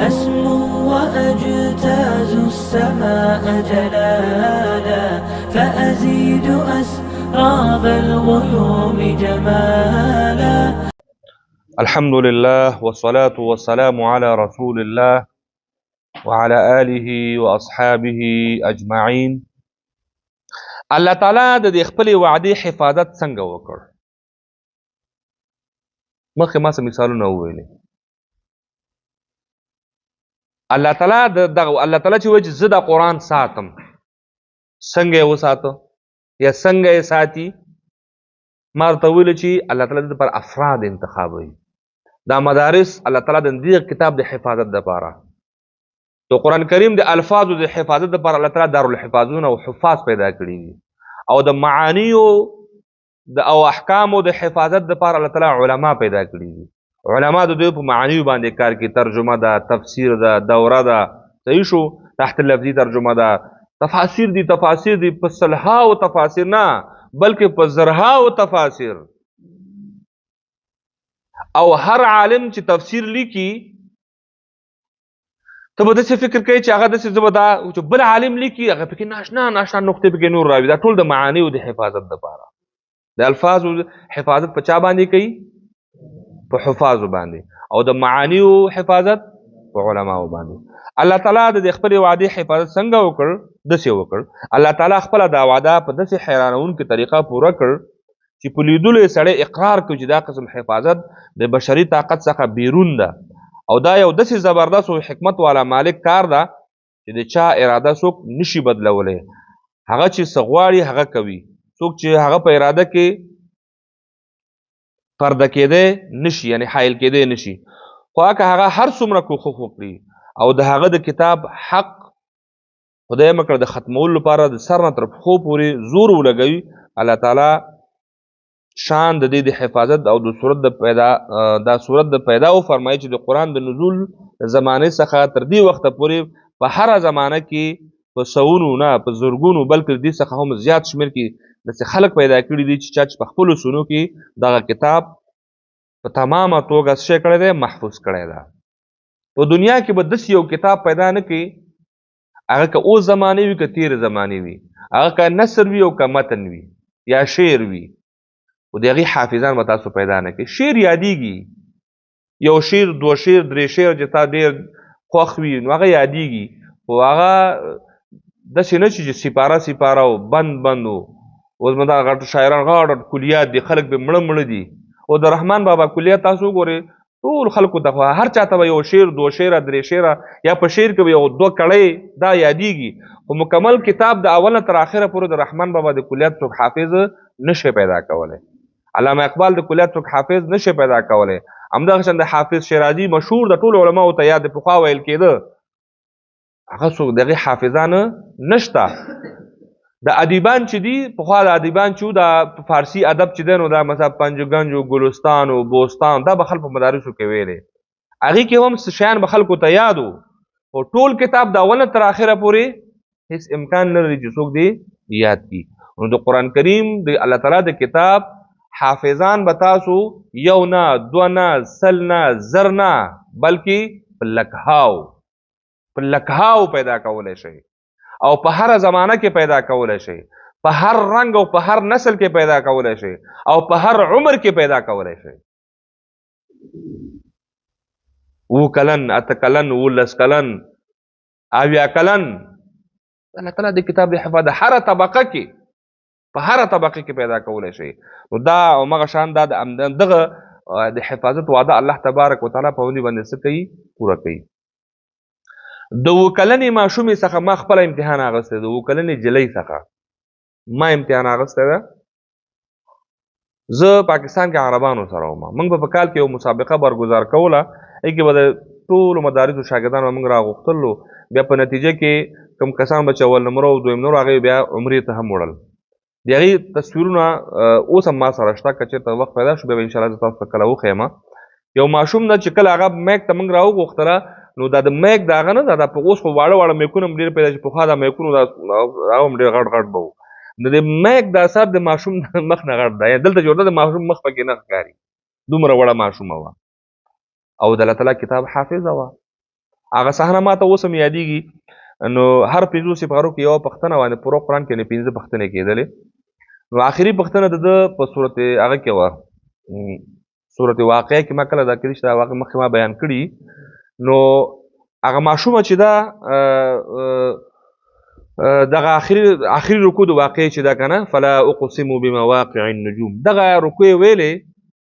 أسمو وأجتاز السماء جلالا، فأزيد أسراب الغيوم جمالا. الحمد لله والصلاة والسلام على رسول الله وعلى آله وأصحابه أجمعين. الله تعالی د دې خپلې وعدې حفاظت څنګه وکړ؟ مخکې ما څه مثالونه وویلې. الله تعالی د دغه الله تعالی چې وایي چې زه دا قرآن ساتم، څنګه یې وساته یا څنګه یې ساتي؟ ما ورته وویل چې الله تعالی د دې لپاره افراد انتخابوي. دا مدارس الله تعالی د دې کتاب د حفاظت دپاره، د قرآن کریم د الفاظو د حفاظت دپاره الله تعالی دارالحفاظونه او حفاظ پیدا کړي دي، او د معانیو د او احکامو د حفاظت دپاره الله تعالی علما پیدا کړي دي. علما د دوی په معانیو باندې کار کوي، ترجمه ده، تفسیر ده، دوره ده، صحیح شو، تحت لفظي ترجمه ده، تفاسیر دي، تفاسیر دي په سلهاو تفاسیر نه بلکې په زرهاو تفاسیر. او هر عالم چې تفسیر لیکي ته به داسې فکر کوې چې هغه داسې زه به دا چې بل عالم لیکي هغه پکې ناشنا ناشنا نقطې پکې نور راوي. دا ټول د معانیو د حفاظت دپاره، د الفاظو حفاظت په چا باندې کوي؟ په حفاظو باندې، او د معانیو حفاظت په علماو باندې. الله تعالی د دې خپلې وعدې حفاظت څنګه وکړ؟ داسې وکړ. الله تعالی خپله دا وعده په داسې حیرانوونکې طریقه پوره کړ چې په لیدلو یې سړی اقرار کوي چې دا قسم حفاظت د بشري طاقت څخه بیرون ده، او دا یو داسې زبردست او حکمت والا مالک کار ده چې د چا اراده څوک نشي بدلولی. هغه چې څه غواړي هغه کوي، څوک چې هغه په اراده کې پرده کېدی نشي، یعنی حایل کېدی نشي. خو که هغه هر څومره کوښښ وکړي او د هغه د کتاب حق خدای مه کړه د ختمولو لپاره د سر نه تر پښو پورې زور ولګوي، الله تعالی شان د دې د حفاظت او د صورت د پیدا دا صورت د پیدا وفرمایي چې د قرآن د نزول زمانې څخه تر دې وخته پورې په هره زمانه کې په سوونو نه په زرګونو بلکې د دې څخه هم زیات شمېر کې داسې خلک پیدا کړي دي چې چا چې په خپلو سونو کې دغه کتاب په تمامه توګه څه شی کړی دی؟ محفوظ کړی دی. په دنیا کې به داسې یو کتاب پیدا نه کړي، هغه که اوس زمانې وي که تېرې زمانې وي، هغه که نثر وي او که متن وي یا شعر وي، خو د هغې حافظان به تاسو پیدا نه کړئ. شعر یادېږي، یو شعر، دوه شعر، درې شعر چې تا ډېر خوښ وي نو هغه یادېږي، خو هغه داسې نه چې سپاره سپاره او بند بند و. اوس به دا غټ شاعران غټ غټ کلیات دي، خلک به مړه مړه دي. او د رحمان بابا کلیات تاسو وګورئ، ټول خلکو ته خو هر چا ته به یو شعر، دوه شعره، درې شعره، یا په شعر کې به یو دوه کړۍ دا یادېږي، خو مکمل کتاب د اول نه تر اخره پورې د رحمان بابا د کلیات څوک حافظ نشي پیدا کولی. علامه اقبال د کلیات څوک حافظ نشي پیدا کولی. همدغه شان د حافظ شیرازي مشهور د ټولو علماو ته یاد پخوا ویل کېده، هغه څوک د هغې حافظان نشته. د ادیبان چې دي، پخوا د ادیبان چې وو، دا فارسي ادب چې دی نو دا مثلا پنجګنج و، ګلستان و، بوستان، دا به خلکو په مدارسو کې ویلې، هغې کې هم څه شیان به خلکو ته یاد وو، خو ټول کتاب د اوله تر اخره پورې هیڅ امکان نه لري چې څوک دې یاد کړي. نو د قرآن کریم د الله تعالی د کتاب حافظان به تاسو یو نه، دوه نه، سل نه، زر نه، بلکې په لکهاو، په لکهاو پیدا کولی شئ، او په هره زمانه کې پیدا کولی شئ، په هر رنګ او په هر نسل کې پیدا کولی شئ، او په هر عمر کې پیدا کولی شئ. اووه کلن، اته کلن، اوولس کلن، اویا کلن، الله تعالی د کتاب د حفاظت هره طبقه کې، په هره طبقه کې پیدا کولی شئ. نو دا هماغه شان دا د دغه د حفاظت وعده الله تبارک وتعالی په ونې باندې څه کوي؟ پوره کوي. د اووه کلنې ماشومې څخه ما خپله امتحان اخیستی، د اووه کلنې جلۍ څخه ما امتحان اخیستی ده. زه پاکستان کې عربانو سره وم، موږ به په کال کې یو مسابقه برګزار کوله، هغې کې به د ټولو مدارسو شاګردان به موږ راغوښتلو، بیا په نتیجه کې کوم کسان به چې اول نمبر او دویم نمبر هغې بیا عمرې ته هم وړل. د هغې تصویرونه اوس هم ما سره شته، که چېرته وخت پیدا شو بیا به انشاءالله زه تاسو ته کله وښیم. یو ماشوم ده چې کله هغه میک ته موږ راوغوښتله، نو دا د میک د هغه نه ده، دا په اوس خو واړه واړه میکونه هم ډېر پیدا شي، پخوا دا میکونو دا هغه هم ډېر غټ غټ به وو. نو د میک دا سر د ماشوم مخ نه غټ ده، یعنې دلته چې ورته د ماشوم مخ پکې نه ښکاري، دومره وړه ماشومه وه، او د الله تعالی کتاب حافظه وه. هغه صحنه ما ته اوس هم یادېږي. نو هر 5 سپارو کې یوه پوښتنه باندې پوره قرآن کې نه 5 پوښتنې کېدلې. نو آخري پوښتنه د ده په صورت هغه کې وه، صورت واقعه کې ما کله دا کړي چې دا واقع مخکې ما بیان کړي. نو هغه ماشومه چې ده دغه آخري رکوع د واقع چې ده که نه، فلا اقسم بمواقع النجوم، دغه رکوع یې ویلې.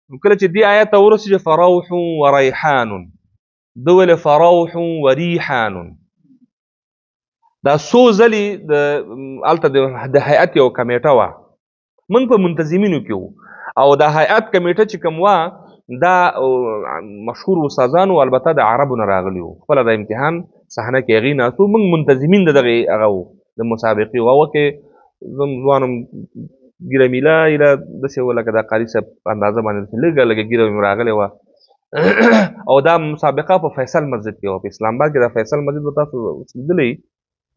نو کله چې دې آیت ته ورسېږي فروح وریحان، ده ویلې فروح وریحان، دا څو ځلې د هلته د هیئت یو کمیټه وه، موږ په منتظمینو کې وو، او د هیئت کمیټه چې کوم وه دا مشهور استادانو البته د عربو نه راغلي وو، خپله د امتحان صحنه کې هغې ناست وو. موږ منتظمین د دغې هغه وو د مسابقې وو. هغه کې زه ځوان وم، ږیره مې ایله ایله داسې وه لکه د قاري صاحب په اندازه باندې داسې لږه لږه ږیره مې راغلې وه. او دا مسابقه په فیصل مسجد کې وه، په اسلام آباد کې. دا فیصل مسجد به تاسو لیدلی،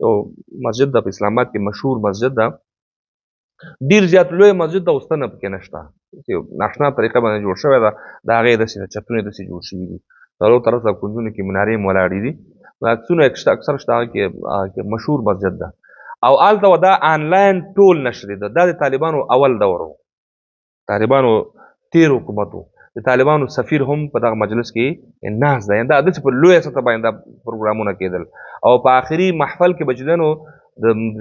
یو مسجد ده په اسلام آباد کې، مشهور مسجد ده، ډېر زیات لوی مسجد ده، اوس ستنه پکې نشته، یو ناشنا طریقه باندې جوړ شوی ده. د هغې داسې چتونه داسې جوړ شوي دي، څلور طرف ته کونجونو کې منارې هم ولاړې دي، عکسونه اکثر شته هغه کې مشهور مسجد ده. او هلته وه دا آنلاین ټول نشرېده. دا د طالبانو اول دور و، طالبانو تېر حکومت و، د طالبانو سفیر هم په دغه مجلس کې ناست دی. دا داسې په لویه سطح باندې دا پروګرامونه کېدل. او په آخري محفل کې به چې دی نو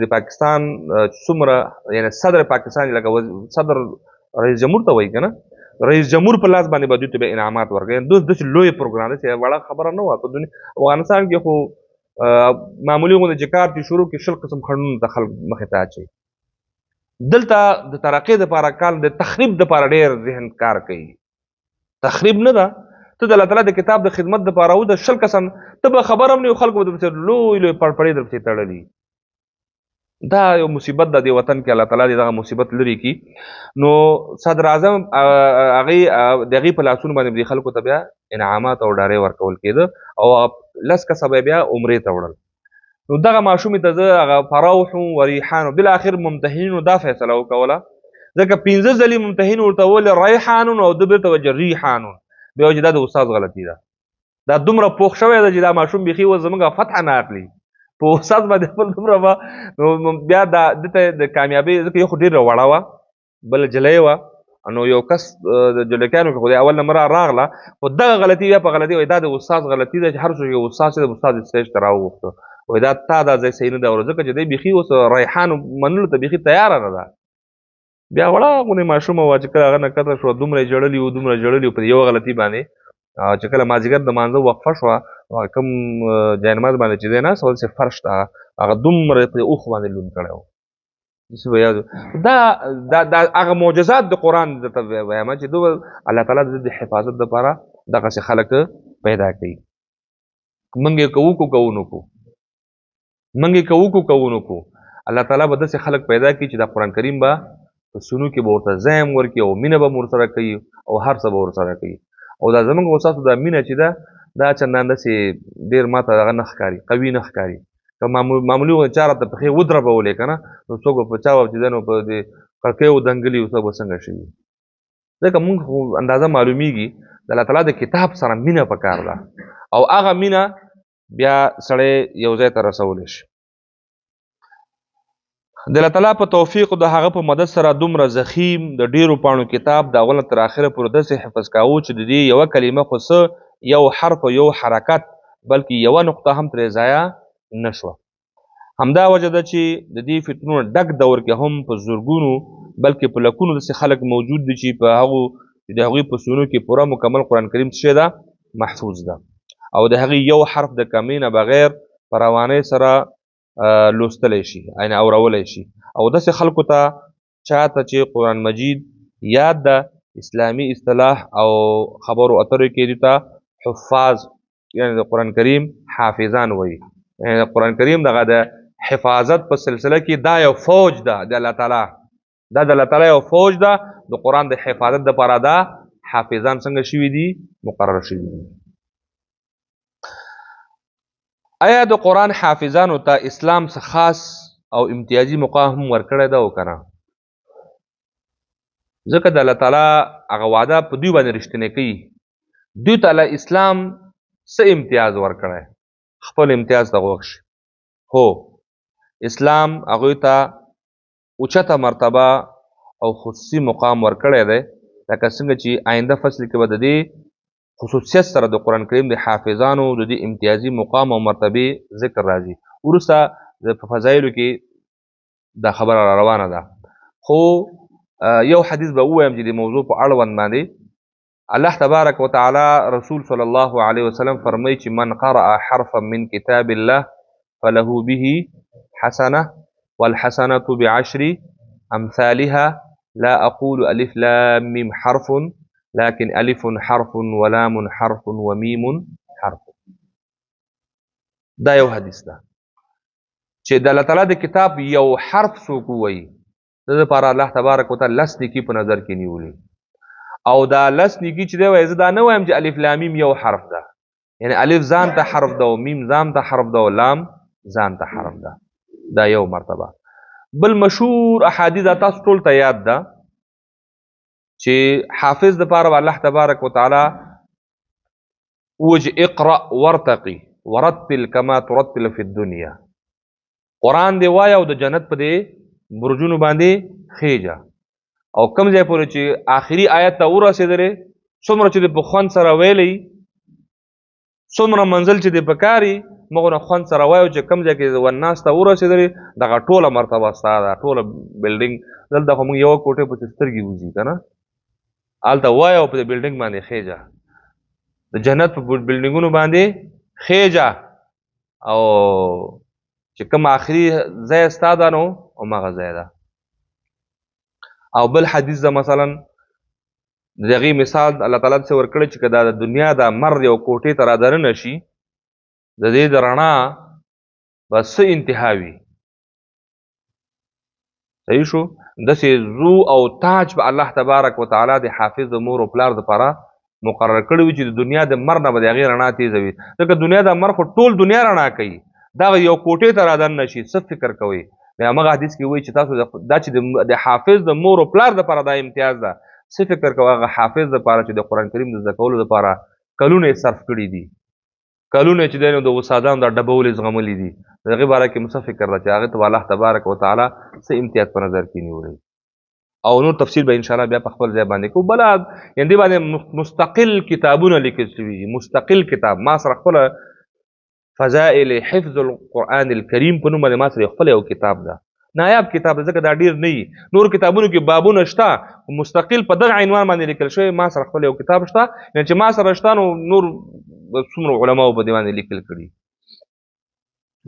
د پاکستان څومره یعنی صدر پاکستان لکه صدر رئیس جمهور ته وایي که نه، رئیس جمهور په لاس باندې به دوی ته به انعامات ورکوي. داسې لوی پروګرام دی چې وړه خبره نه وه. په دنیا افغانستان کې خو معمولي غوندې چې کار ترې شروع کړي 20 قسم خنډونه ته خلک مخې ته اچوي. دلته د ترقۍ دپاره کار د تخریب دپاره ډېر ذهن کار کوي. تخریب نه ده، ته د الله تعالی د کتاب د خدمت دپاره و د 20 کسان ته به خبر هم نه یو، خلکو به درپسې لوی لوی پړپړې درپسې تړلي. دا یو مصیبت ده دې وطن کې، الله تعالی دې دغه مصیبت لرې کړي. نو صدر اعظم هغې د هغې په لاسونو باندې دې خلکو ته بیا انعامات او ډارۍ ورکول کېده، او 10 کسه به یې بیا عمرې ته وړل. نو دغه ماشومې ته زه هغه فروح و ریحان، بالاخر ممتحنینو دا فیصله وکوله، ځکه 5 ځلې ممتحن ورته وویل ریحان او ده بېرته ویل ریحان، بیا وایي چې دا د استاد غلطي ده، دا دومره پوخ شوی دی چې دا ماشوم بیخي اوس زموږ فتح نه اخلي په استاد باندې خپل دومره به. نو بیا دا ده ته د کامیابۍ، ځکه یو خو ډېره وړه وه، بله جلۍ وه، نو یو کس د جلکیانو کې خو دی اول نمبر راغله، خو دغه غلطي بیا په غلطي وایي دا د استاد غلطي ده چې هر څوک یو استاد چې د استاد سټیج ته راوغوښته، وایي دا تا دا ځای صحیح نه دی ځکه چې دی بیخي اوس ریحان منلو ته بیخي تیاره نه ده. بیا وړه غونې ماشومه وه چې کله هغه نه کته شوه، دومره یې ژړلي وو، دومره یې ژړلي وو په یوه غلطي باندې، چې کله مازدیګر د مانځه وقفه شوه، هغه کوم جای نماز باندې چې دی ناست و، داسې فرش ته هغه دومره یې په اوښ باندې لوند کړی و. داسې به یاد و. دا دا هغه معجزات د قرآن درته وایم چې دوی الله تعالی د دې حفاظت دپاره دغسې خلک پیدا کوي. موږ یې کوو کو کوو نو کو، موږ یې کوو کو کوو نو کو، الله تعالی به داسې خلک پیدا کړي چې دا قرآن کریم به په سینو کې به ورته ځای هم ورکړي او مینه به هم ورسره کوي او هر څه به ورسره کوي. او دا زموږ او ستاسو دا مینه چې ده، دا چندان داسې ډېر ما ته هغه نه ښکاري، قوي نه ښکاري. که معمولي غوندې چا راته پښې ودربولې که نه، نو څوک به په چا به چې ده نو په دې کړکیو دنګلي وي، څوک به څنګه شوي. ځکه موږ خو اندازه معلومیږي د الله تعالی د کتاب سره مینه پکار ده، او هغه مینه بیا سړی یو ځای ته رسولی شي. د الله تعالی په توفیق د هغه په مدد سره دومره ضخیم د ډیرو پاڼو کتاب د اوله تر اخره پورې داسې حفظ کاوه چې د دې یوه کلمه خو څه یو حرف او یو حرکت بلکې یوه نقطه هم ترې ضایع نه شوه. همدا وجه ده چې د دې فتنو ډک دور کې هم په زرګونو بلکې په لکونو داسې خلک موجود دي چې په هغو د هغوی په سینو کې پوره مکمل قرآن کریم څه شی ده، محفوظ ده، او د هغې یو حرف د کمې نه بغیر په روانۍ سره لوستلی شي، یعنې اورولی شي. او داسې خلکو ته چاته چې قرآن مجید یاد ده، اسلامي اصطلاح او خبرو اترو کې دوی ته حفاظ یعنې د قرآن کریم حافظان وایي. یعنې د قرآن کریم دغه د حفاظت په سلسله کې دا یو فوج ده د الله تعالی، دا د الله تعالی یو فوج ده د قرآن د حفاظت دپاره دا حافظان څنګه شوي دي، مقرر شوي دي. آیا د قرآن حافظانو ته اسلام څه خاص او امتیازي مقام هم ورکړی ده او که نه؟ ځکه د الله تعالی هغه وعده په دوی باندې رښتینې کوي، دوی ته الله اسلام څه امتیاز ورکړی، خپل امتیاز ته غوږ شي. هو، اسلام هغوی ته اوچته مرتبه او خصوصي مقام ورکړی دی، لکه څنګه چې آینده فصل کې به د دې خصوصیت سره د قرآن کریم د حافظانو د دې امتیازي مقام او مرتبې ذکر راځي. وروسته په فضایلو کې دا خبره را روانه ده. خو یو حدیث به ووایم چې د موضوع په اړوند باندې الله تبارک وتعالی رسول صلی الله علیه وسلم فرمایي چې من قرأ حرفا من کتاب الله فله به حسنه والحسنة بعشر أمثالها لا أقول ألف لام ميم حرف لكن ألف حرف ولام حرف وميم حرف. دا یو حدیث ده چې د الله تعالی د کتاب یو حرف څوک ووایي، د دې لپاره الله تبارک وتعالی لس نیکي په نظر کې نیولي. او دا لس نیکي چې دی وایي، زه دا نه وایم چې الف لام میم یو حرف ده، یعنی الف ځان ته حرف ده او میم ځان ته حرف ده او لام ځان ته حرف ده. دا یو مرتبه. بل مشهور احادیث دا تاسو ټول ته یاد ده چې حافظ د پاره به الله تبارک وتعالی ووایي چې اقرأ وارتقي ورتل کما ترتل فی الدنیا. قرآن دی وایه او د جنت په دې برجونو باندې خېژه، او کوم ځای پورې چې آخري آیت ته ورسېدلې، څومره چې دې په خوند سره ویلی، څومره منزل چې دې په کاري، موږ نه خوند سره وایو چې کوم ځای کې والناس ته ورسېدلې، دغه ټوله مرتبه ستا ده، ټوله بلډینګ. دلته خو موږ یوه کوټه پسې سترګې وځي که نه، هلته وایه او په دې بلډینګ باندې خېژه، د جنت په بلډینګونو باندې خېژه، او چې کوم آخري ځای ستا ده نو هماغه ځای ده. او بل حدیث ده مثلا د هغې مثال الله تعالی داسې ورکړی چې که دا د دنیا دا مر یو کوټې ته را دننه شي، د دې د رڼا به څه انتها وي. صحیح شو؟ داسې زو او تاج به الله تبارک وتعالی د حافظ د مور او پلار دپاره مقرر کړی وي چې د دنیا د مر نه به د هغې رڼا تېزه وي. ځکه دنیا د مر خو ټول دنیا رڼا کوي، دا یو کوټې ته را دننه شي، څه فکر کوئ؟ بیا هماغه حدیث کې وایي چې تاسو دا چې د حافظ د مور او پلار دپاره دا امتیاز ده، څه فکر کوئ هغه حافظ دپاره چې د قرآن کریم د زده کولو دپاره کلونه یې صرف کړي دي، کلونه یې چې دی نو د استادانو دا ډبولې زغملي دي، د هغې باره کې مو څه فکر ده چې هغې ته به الله تبارک وتعالی څه امتیاز په نظر کې نیولی. او نور تفصیل به انشاءالله بیا په خپل ځای باندې کوو. بله یعنې دې باندې مستقل کتابونه لیکل شوي دي، مستقل کتاب ما سره خپله فضائل حفظ القرآن الکریم په نوم باندې ما سره یو خپل یو کتاب ده، نایاب کتاب ده، ځکه دا ډېر نه وي. نور کتابونو کې بابونه شته، خو مستقل په دغه عنوان باندې لیکل شوی ما سره خپل یو کتاب شته، یعنې چې ما سره شته نو نور څومره علماو په دې باندې لیکل کړي.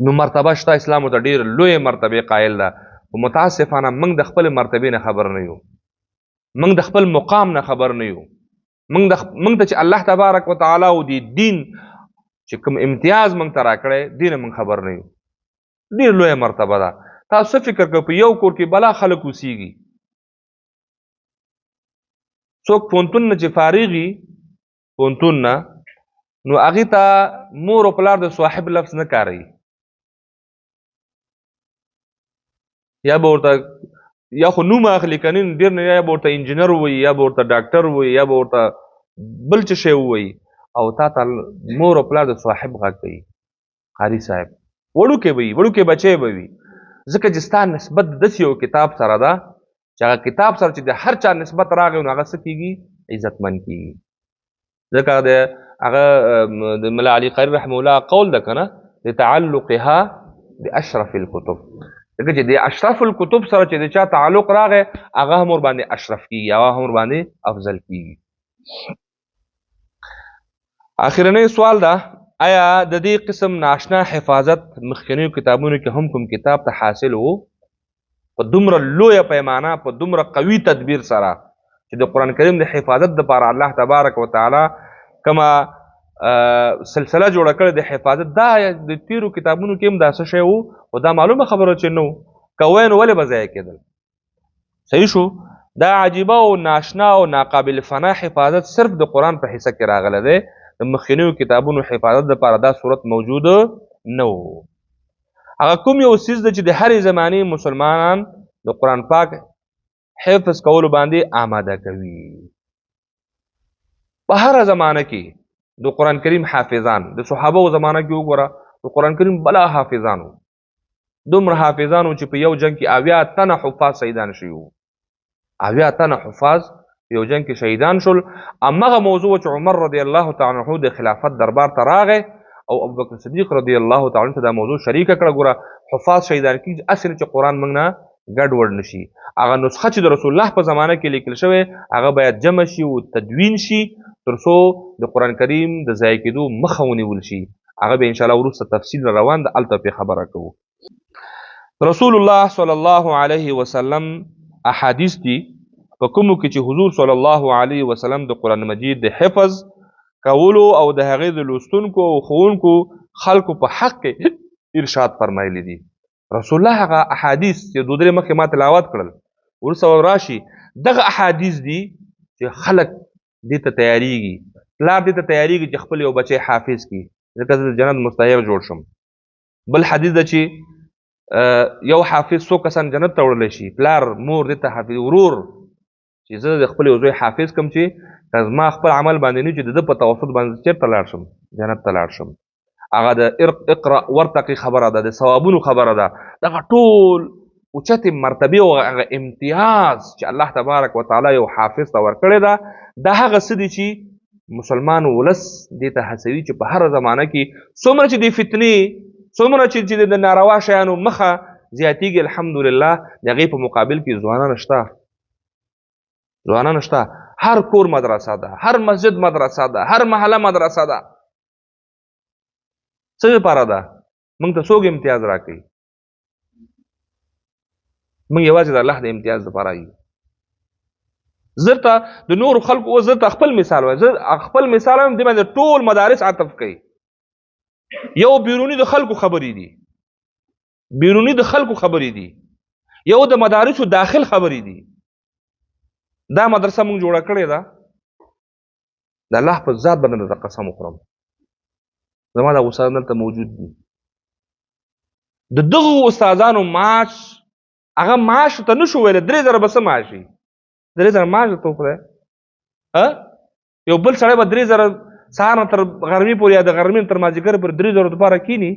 نو مرتبه شته، اسلام ورته ډېر لویې مرتبې قایل ده، خو متاسفانه موږ د خپلې مرتبې نه خبر نه یو، موږ د خپل مقام نه خبر نه یو، موږ ته چې الله تبارک وتعالی او دې دین چې کوم امتیاز موږ ته راکړی، دې نه موږ خبر نه یو. ډېر لویه مرتبه ده. تاسو څه فکر کوئ په یو کور کې بلا خلک اوسېږي، څوک پوهنتون نه چې فارغ وي پوهنتون نه، نو هغې ته مور او پلار د صاحب لفظ نه کاروي، یا به ورته یا خو نوم اخلي که نه ډېر نه، یا به ورته انجینر ووایي، یا به ورته ډاکټر ووایي، یا به ورته بل څه شی ووایي، او تا ته مور او پلار د صاحب غږ کوي، قاري صاحب. وړوکی به وي، وړوکی بچی به وي، ځکه چې ستا نسبت داسې یو کتاب سره ده چې هغه کتاب سره چې د هر چا نسبت راغی نو هغه څه کېږي؟ عزتمن کېږي. ځکه د هغه د ملا علي قاري رحمه الله قول ده که نه، لتعلقها بأشرف الكتب، ځکه چې د اشرف الکتب سره چې د چا تعلق راغی هغه هم ورباندې اشرف کېږي، هغه هم ورباندې افضل کېږي. آخرنی سوال ده، آیا د دې قسم ناشنا حفاظت مخکنیو کتابونو کې هم کوم کتاب ته حاصل وو په دومره لویه پیمانه، په دومره قوي تدبیر سره چې د قرآن کریم د حفاظت دپاره الله تبارک وتعالی کومه سلسله جوړه کړې د حفاظت، دا د تیرو کتابونو کې هم دا څه شی وو، خو دا معلومه خبره چې نه وو، که وای نو ولې به ضایع کېدل؟ صحیح شو. دا عجیبه او ناشنا او ناقابل فنا حفاظت صرف د قرآن په حصه کې راغلی دی، د مخکنیو کتابونو حفاظت دپاره دا صورت موجود نه وو. هغه کوم یو څیز دی چې د هرې زمانې مسلمانان د قرآن پاک حفظ کولو باندې آماده کوي؟ په هره زمانه کې د قرآن کریم حافظان، د صحابه و زمانه کې وګوره، د قرآن کریم بلا حافظانو، دومره حافظانو چې په یو جنګ کې 70 تنه حفاظ شهیدان شوي وو. 70 تنه حفاظ یو جنګ کې شهیدان شول. همغه موضوع چې عمر رضی الله تعالی عنه د خلافت دربار ته راغی او ابوبکر صدیق رضی الله تعالی عنه ته دا موضوع شریکه کړه، ګوره حفاظ شهیدان کېږي هسې نه چې قرآن موږ نه ګډوډ نشي. هغه نسخه چې د رسول الله په زمانه کې لیکل شوې هغه باید جمع شي او تدوین شي تر څو د قرآن کریم د ضایع کېدو مخه ونیول شي. هغه به انشاءالله وروسته تفصیل روان ده، هلته پرې خبره کوو. رسول الله صلی الله علیه وسلم احادیث دي په کومو کې چې حضور صلی الله علیه وسلم د قرآن مجید د حفظ کولو او د هغې د لوستونکو او ښوونکو خلکو په حق کې ارشاد فرمایلی دي. رسول الله هغه احادیث چې دوه درې مخکې ما تلاوت کړل وروسته راشي، دغه احادیث دي چې خلک دې ته تیاریږي، پلار دې ته تیاریږي چې خپل یو بچی حافظ کړي، ځکه زه د جنت مستحق جوړ شم. بل حدیث ده چې یو حافظ څو کسان جنت ته وړلی شي، پلار مور دې ته حافظ، ورور چې زه د خپل یو زوی حافظ کم چې که زما خپل عمل باندې نه چې د ده په توسط باندې چېرته لاړ شم، جنت ته لاړ شم. هغه د اقرأ ورتقي خبره ده، د ثوابونو خبره ده. دغه ټول اوچتې مرتبې او هغه امتیاز چې الله تبارک وتعالی یو حافظ ته ورکړی ده، دا هغه څه دي چې مسلمان ولس دې ته هڅوي چې په هره زمانه کې څومره چې د فتنې، څومره چې د ناروا شیانو مخه زیاتېږي، الحمدلله د هغې په مقابل کې ځوانان شته، ځوانان شته. هر کور مدرسه ده، هر مسجد مدرسه ده، هر محله مدرسه ده. څه لپاره ده؟ موږ ته څوک امتیاز راکوي؟ موږ یوازې د الله د امتیاز لپاره یو. زه ته د نورو خلکو اوس زه ته خپل مثال وایم، زه خپل مثال وایم، دې باندې ټول مدارس عطف کوي. یو بیروني د خلکو خبرې دي، بیروني د خلکو خبرې دي، یو د مدارسو داخل خبرې دي. دا مدرسه موږ جوړه کړې ده، د الله په ذات باندې درته قسم وخورم، زما دا استادان دلته موجود دي. د دغو استادانو معاش، هغه معاش ته نشو ویلی، 3000 به څه معاش وي؟ 3000 معاش درته وخوری؟ یو بل سړی به 3000 سهار نه تر غرمې پورې یا د غرمې نه تر مازدیګر پورې 3000 دپاره کښېني.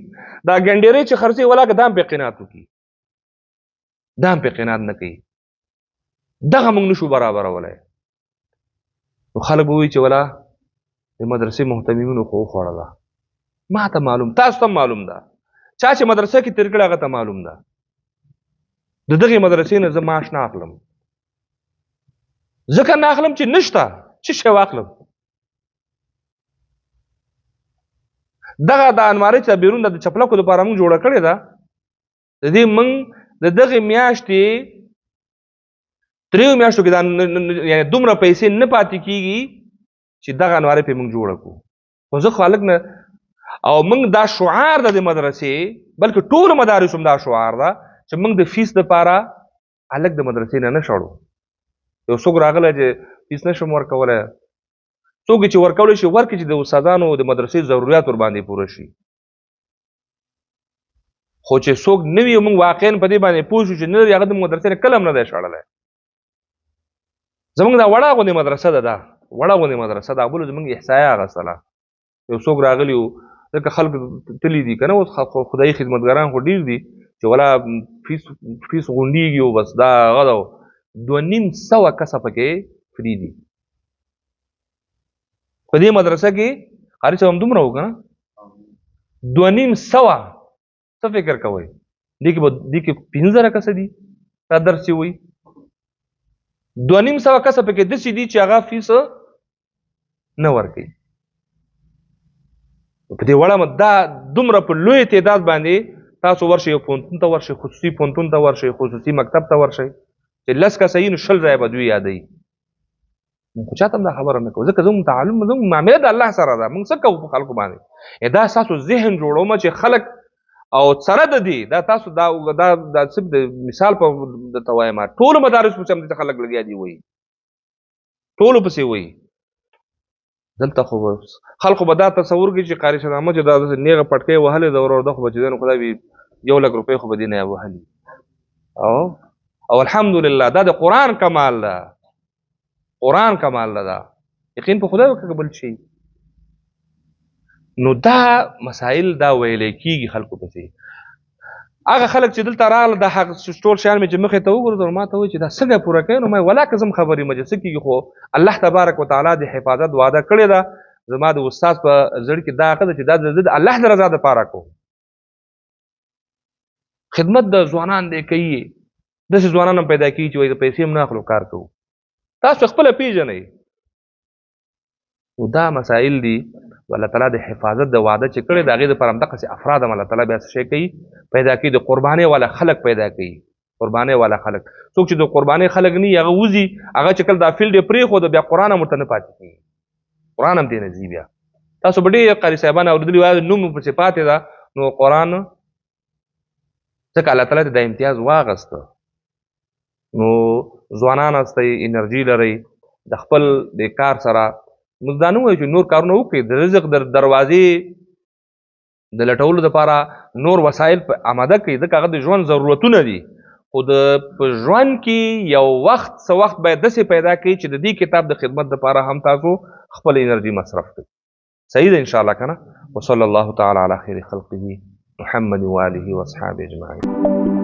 دا ګنډېرۍ چې خرڅوي ولاکه دا هم پرې قناعت وکړي، دا هم پرې قناعت نه کوي. دغه موږ نشو برابرولی. نو خلک به وایي چې ولا د مدرسې مهتممینو خو وخوړله. ما ته معلوم، تاسو ته معلوم ده، چا چې مدرسه کې تېر کړی هغه ته معلوم ده. د دغې مدرسې نه زه معاش نه اخلم، ځکه نه اخلم چې نشته څه شی واخلم. دغه د انوارۍ چې بیرون ده د چپلکو دپاره موږ جوړه کړې ده، د دې موږ د دغې میاشتې دریو میاشتو کې دا یعنې دومره پیسې نه پاتې کېږي چې دغه انوارۍ پرې موږ جوړه کړو. خو زه خلک نه، او موږ دا شعار ده د مدرسې، بلکې ټولو مدارسو هم دا شعار ده چې موږ د فیس دپاره هلک د مدرسې نه نه شړو. یو څوک راغلی چې فیس نه شم ورکولی، څوک چې ورکولی شي ورکړي چې د استادانو د مدرسې ضروریات ورباندې پوره شي. خو چې څوک نه وي، موږ واقعا په دې باندې پوه شو چې نه لري، هغه د مدرسې نه کله هم نه دی شړلی. زموږ دا وړه غوندې مدرسه ده، دا وړه غوندې مدرسه ده، بلو زموږ احصایه اخیستله. یو څوک راغلی و، ځکه خلک تللي دي که نه، اوس خدایي خدمتګاران خو ډېر دي چې ولا فیس غونډېږي او بس دا هغه ده. 250 کسه پکې فري دي په دې مدرسه کې. قاري صاحب هم دومره و که نه، 250. څه فکر کوئ؟ دې کې به دې کې 5000 کسه دي دا درس چې وایي. 250 کسه پکې داسې دي چې هغه فیس نه ورکوي. په دې وړه دا دومره په لوی تعداد باندې تاسو ورشئ، یو پوهنتون ته ورشئ، خصوصي پوهنتون ته ورشئ، خصوصي مکتب ته ورشئ، چې 10 کسه یي نو 20 ځایه به دوی یادوي. موږ خو چاته هم دا خبره نه کوو، ځکه زموږ تعلم، زموږ معامله د الله سره ده. موږ څه کوو په خلکو باندې؟ دا ستاسو ذهن جوړوم چې خلک او سره د دې دا تاسو دا دا دا څه د مثال په درته وایم، ټولو مدارسو پسې هم دلته خلک لګیا دي وایي، ټولو پسې وایي. دلته خو خلکو به دا تصور کوي چې قاري شاه احمد چې دا داسې نېغه پټکی وهلې ده ورور، دا خو به چې دی نو خدای وي 1 لک روپۍ خو به دې نه وهلي. او الحمدلله دا د قرآن کمال ده، قرآن کمال ده. دا یقین په خدای وکړه که بل شي. نو دا مسایل دا ویل کېږي خلکو پسې. هغه خلک چې دلته راغله، دا هغه ټول شیان مې چې مخې ته وګرځول، ما ته وایي چې دا څنګه پوره کوې؟ نو ما ولا که زه هم خبر یم چې څه کېږي، خو الله تبارک وتعالی د حفاظت وعده کړې ده. زما د استاد په زړه کې دا هغه ده چې دا د الله د رضا دپاره کوم. خدمت د ځوانان دی کوي، داسې ځوانان هم پیدا کېږي چې وایي پیسې هم نه اخلو کار کوو. تاسو خپله پېژنئ. نو دا مسایل دي. الله تعالی د حفاظت د وعده چې کړې د هغې دپاره همدغسې افراد هم الله تعالی بیا څه شی کوي، پیدا کوي. د قربانۍ والا خلک پیدا کوي، قربانۍ والا خلک. څوک چې د قربانۍ خلک نه وي هغه وځي، هغه چې کله دا فیلډ یې پرېښود بیا قرآن هم ورته نه پاتې کېږي، قرآن هم ترې نه ځي. بیا تاسو به ډېر قاري صاحبان اورېدلي وایي نوم مو پسې پاتې ده، نو قرآن ځکه الله تعالی دا امتیاز واغسته. نو ځوانان هستئ، انرژي لرئ، د خپل د کار سره موږ دا نه وایو چې نور کارونه وکړئ، د رزق د دروازې د لټولو دپاره نور وسایل په آماده کړئ، ځکه هغه د ژوند ضرورتونه دي. خو د په ژوند کې یو وخت څه وخت باید داسې پیدا کړئ چې د دې کتاب د خدمت دپاره هم تاسو خپل انرژي مصرف کړئ. صحیح ده ان شاء الله کنه. وصلی الله تعالی علی خیر خلقه محمد وآله واصحابه اجمعین.